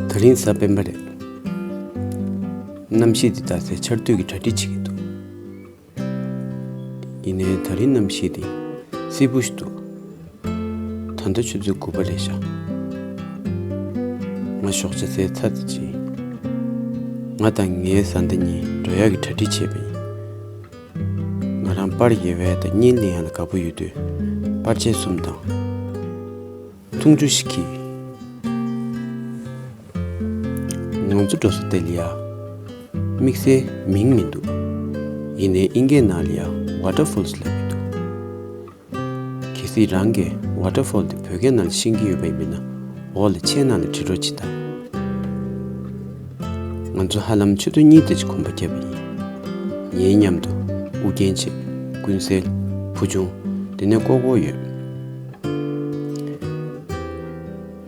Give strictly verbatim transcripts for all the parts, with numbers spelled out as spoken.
ད་རིང་གཟའ་སྤེན་པ་རེད། གནམ་གཤིས་འདི་ད་ལྟའི་ཆར་དུས་ཀྱི་གྲ་སྒྲིག་བྱེད་ཀྱི་འདུག་ཡིན་ནའི་ད་རིང་གནམ་གཤིས་འདི་བསིལ་པོ་ཞིག་འདུག་ད་ལྟ་ཆུ་ཚོད་དགུ་པ་རེད་ཤག་ང་ཞོགས་ཇ་ཟས་ཚར་ཏེ་ཅིག་ང་དང་ངའི་བཟའ་ཟླ་གཉིས་འགྲོ་ཡག་གི་གྲ་སྒྲིག་བྱས་པ་ཡིན། ང་རང་པར་རྒྱག་ཡག་དང་བརྙན་ལེན་ཡག་ལ་དགའ་པོ་ཡོད་དུས་པར་ཆས་གསུམ་དང་། འཐུང་ཆུ་ཞིག་གིས། ང་ཚོ་འགྲོ་ས་དེ་ལ་ཡ། དམིགས་བསལ་མིང་མི་འདུག་ཡིན་ནའི་ཨིན་སྐད་ནང་ལ་ཡ་Waterfalls ལབ་ཀྱི་འདུག་གལ་སྲིད་རང་གིས་Waterfall དེ་བོད་སྐད་ནང་ལ་ཤེས་ཀྱི་ཡོད་པ་ཡིན་ན་འོག་ལ་ཆད་ནང་ལ་བྲིས་རོགས་བྱེད་དང་། ང་ཚོ་ཧ་ལམ་ཆུ་ཚོད་གཉིས་དེ་ཅིག་གོམ་པ་བརྒྱབ་པ་ཡིན། ངའི་མཉམ་དུ་ཨུ་རྒྱན་བྱས། ཀུན་གསལ། བུ་ཆུང་། དེ་ནས་ཀོ་ཀོ་ཡོད།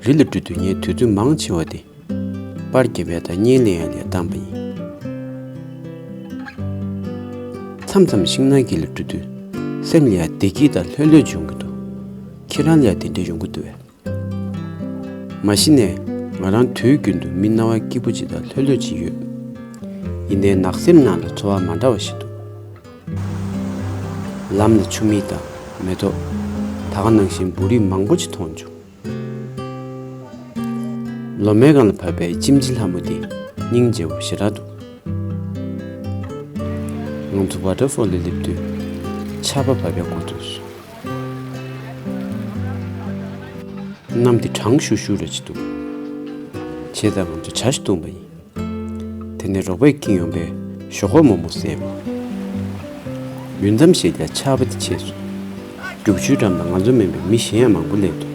རི་ལ་འགྲོ་དུས་ངས་དུས་ཚོད་མང་ཆེ་བ་དེ་པར་རྒྱབ་ཡག་དང་བརྙན་ལེན་ཡག་ལ་བཏང་པ་ཡིན། མཚམས་མཚམས་ཤིང་ནགས་དཀྱིལ་ལ་འགྲོ་དུས་སེམས་ལ་ཡ་བདེ་སྐྱིད་དང་ལྷོད་ལྷོད་ཅིག་ཡོང་གི་འདུག་ཁྱེད་རང་ལ་ཡ་དེ་འདྲ་ཡོང་གི་འདུག་བས། མ་གཞི་ནས་ང་རང་དུས་རྒྱུན་དུ་མི་སྣང་བ་སྐྱིད་པོ་ཅིག་དང་ལྷོད་ལྷོད་ཅིག་ཡོད། ཡིན་ནའི་ནགས་གསེབ་ནང་ལ་འཚོ་བ་མ་འདྲ་བ་ཞིག་འདུག་ལམ་ལ་ཆུ་མིག་དང་མེ་ཏོག་ད་ག་ནང་བཞིན་འབུ་རིགས་མང་པོ་ཅིག་མཐོང་བྱུང་། ལོ་མའི་སྒང་ལ་བབས་པའི་ལྕིམ་ལྕི་ལྷ་མོ་འདི་སྙིང་རྗེ་བོ་ཞེ་དྲག་འདུག་ང་ཚོ་Waterfall ལ་སླེབས་དུས་ཆར་པ་བབས་ཡག་འགོ་ཚུགས་སོང་། གནམ་འདི་གྲང་ཤུར་ཤུར་རེ་ཅིག་འདུག་བྱས་ཙང་ང་ཚོ་ཇ་ཞིག་བཏུངས་པ་ཡིན། དེ་ནས་རོགས་པས་བསྐྱིས་ཡོང་པའི་ཞོག་ཁོག་མོག་མོག་བཟས་པ་ཡིན། ཡུད་ཙམ་ཞིག་ལ་ཆར་པ་དེ་ཆད་སོང་། རྒྱུག་ཆུའི་འགྲམ་ལ་ང་ཚོ་མིན་པའི་མི་གཞན་ཡང་མང་པོ་སླེབས་འདུག་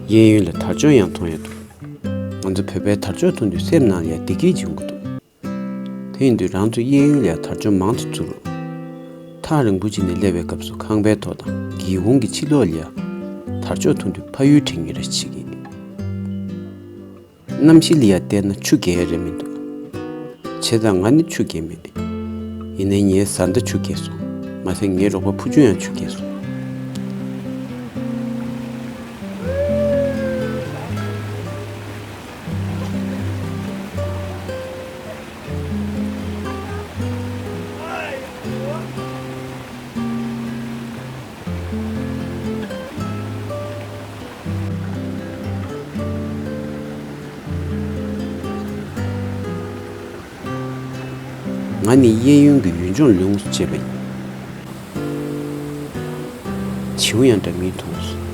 གཡས་གཡོན་ལ་དར་ལྕོག་ཡང་མཐོང་ཡག་འདུག་ང་ཚོ་བོད་པའི་དར་ལྕོག་མཐོང་དུས་སེམས་ནང་ལ་ཡང་བདེ་སྐྱིད་ཅིག་ཡོང་གི་འདུག་དེ་ཡིན་དུས་རང་ཚོ་གཡས་གཡོན་ལ་ཡང་དར་ལྕོག་མང་དུ་བཙུགས་རོགས། ཐག་རིང་པོ་ཅིག་ནས་སླེབས་པའི་སྐབས་སུ་ཁང་པའི་ཐོག་དང་སྒེའུ་ཁུང་གི་ཕྱི་ལོགས་ལ་ཡང་དར་ལྕོག་མཐོང་དུས་ཕ་ཡུལ་དྲན་གྱི་རེ་བྱེད་ཀྱི། གནམ་གཤིས་ལ་ཡང་བལྟས་ན་ཆུ་རྒྱག་ཡག་རེད་མི་འདུག་བྱས་ཙང་ང་ནི་ཆུ་རྒྱག་མེད། ཡིན་ནའི་ངའི་བཟའ་ཟླ་ཆུ་རྒྱག་སོང་། མ་ཟད་ངའི་རོགས་པ་ཕུ་ཆུང་ཡང་ཆུ་རྒྱག་སོང་། ང་ནི་གཡས་གཡོན་གྱི་ཡུལ་ལྗོངས་ལོངས་སུ་སྤྱད་པ་ཡིན། བྱིའུ་ཡང་འདྲ་མིན་མཐོང་སོང་།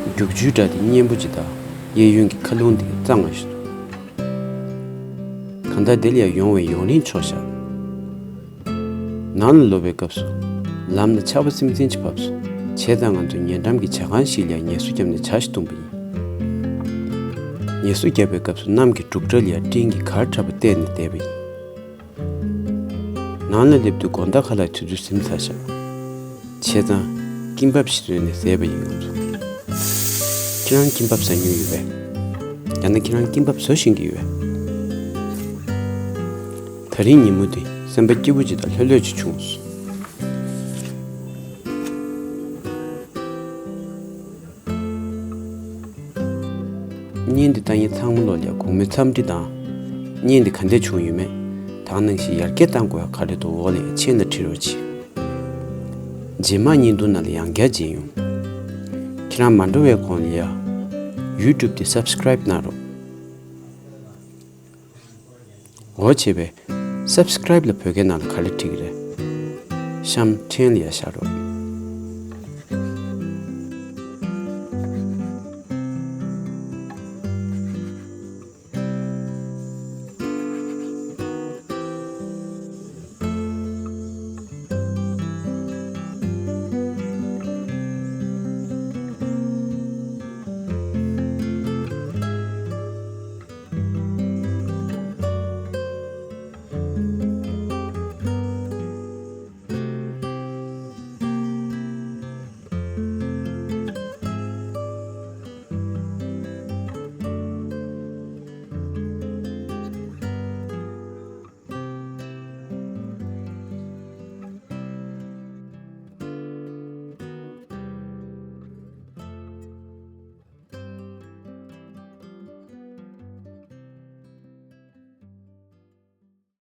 རྒྱུག་ཆུའི་སྒྲ་དེ་སྙན་པོ་ཅིག་དང་གཡས་གཡོན་གྱི་མཁའ་རླུང་དེ་གཙང་མ་ཞིག་འདུག་གང་ལྟར་དེ་ལ་ཡང་ཡོང་བའི་ཡོང་རིན་ཆོག་ཤག་ནང་ལ་ལོག་པའི་སྐབས་སུ་ལམ་ལ་ཆར་པ་སིམ་སིམ་ཅིག་བབས་སོང་། བྱས་ཙང་ང་ཚོས་ཉེ་འགྲམ་གྱི་ཇ་ཁང་ཞིག་ལ་ཡང་ངལ་གསོ་བརྒྱབ་ནས་ཇ་ཞིག་བཏུངས་པ་ཡིན། ངལ་གསོ་བརྒྱབ་པའི་སྐབས་སུ་གནམ་གྱི་འབྲུག་སྒྲ་ལ་ཡང་སྤྲིན་གྱིས་གར་འཁྲབ་པ་བལྟས་ནས་བསྡད་པ་ཡིན། ནང་ལ་སླེབས་དུས་དགོང་དག་ཁ་ལག་དུས་ཚོད་ཟིན་ཚར་ཤག་བྱས་ཙང་ཀིམ་པབ་ཞིག་བཟོས་ནས་བཟས་པ་ཡིན། ང་ཚོ། ཁྱེད་རང་ཀིམ་པབ་ཟ་མྱོང་ཡོད་པས། ཡང་ན་ཁྱེད་རང་ཀིམ་པབ་བཟོ་ཤེས་ཀྱི་ཡོད་པས། ད་རིང་ཉིན་མོ་འདི་སེམས་པ་སྐྱིད་པོ་ཅིག་དང་ལྷོད་ལྷོད་ཅིག་བྱུང་སོང་། བརྙན་འདི་ལྟ་མཁན་ཚང་མ་ལོག་ལ་དགོང་མོའི་འཚམས་འདྲི་དང་། བརྙན་འདི་ག་འདྲས་བྱུང་ཡོད་མེད། ད་ག་ནང་བཞིན་ཡར་རྒྱས་གཏང་དགོས་ཡག་ག་རེ་འདུག་འོག་ལ་མཆན་ལ་བྲིས་རོགས་གྱིས། རྗེས་མ་བརྙན་ཐུང་ནང་ལ་ཡང་བསྐྱར་མཇལ་ཡོང་། ཁྱེད་རང་མ་འགྲོ་བའི་གོང་ལ་ཡ། YouTube དེ་subscribe གནང་རོགས། འོ་བྱས་པས། subscribe ལ་བོད་སྐད་ནང་ལ་ག་རེ་བྲིས་ཀྱི་རེད། གཤམ་མཆན་ལ་ཡ་བཞག་རོགས།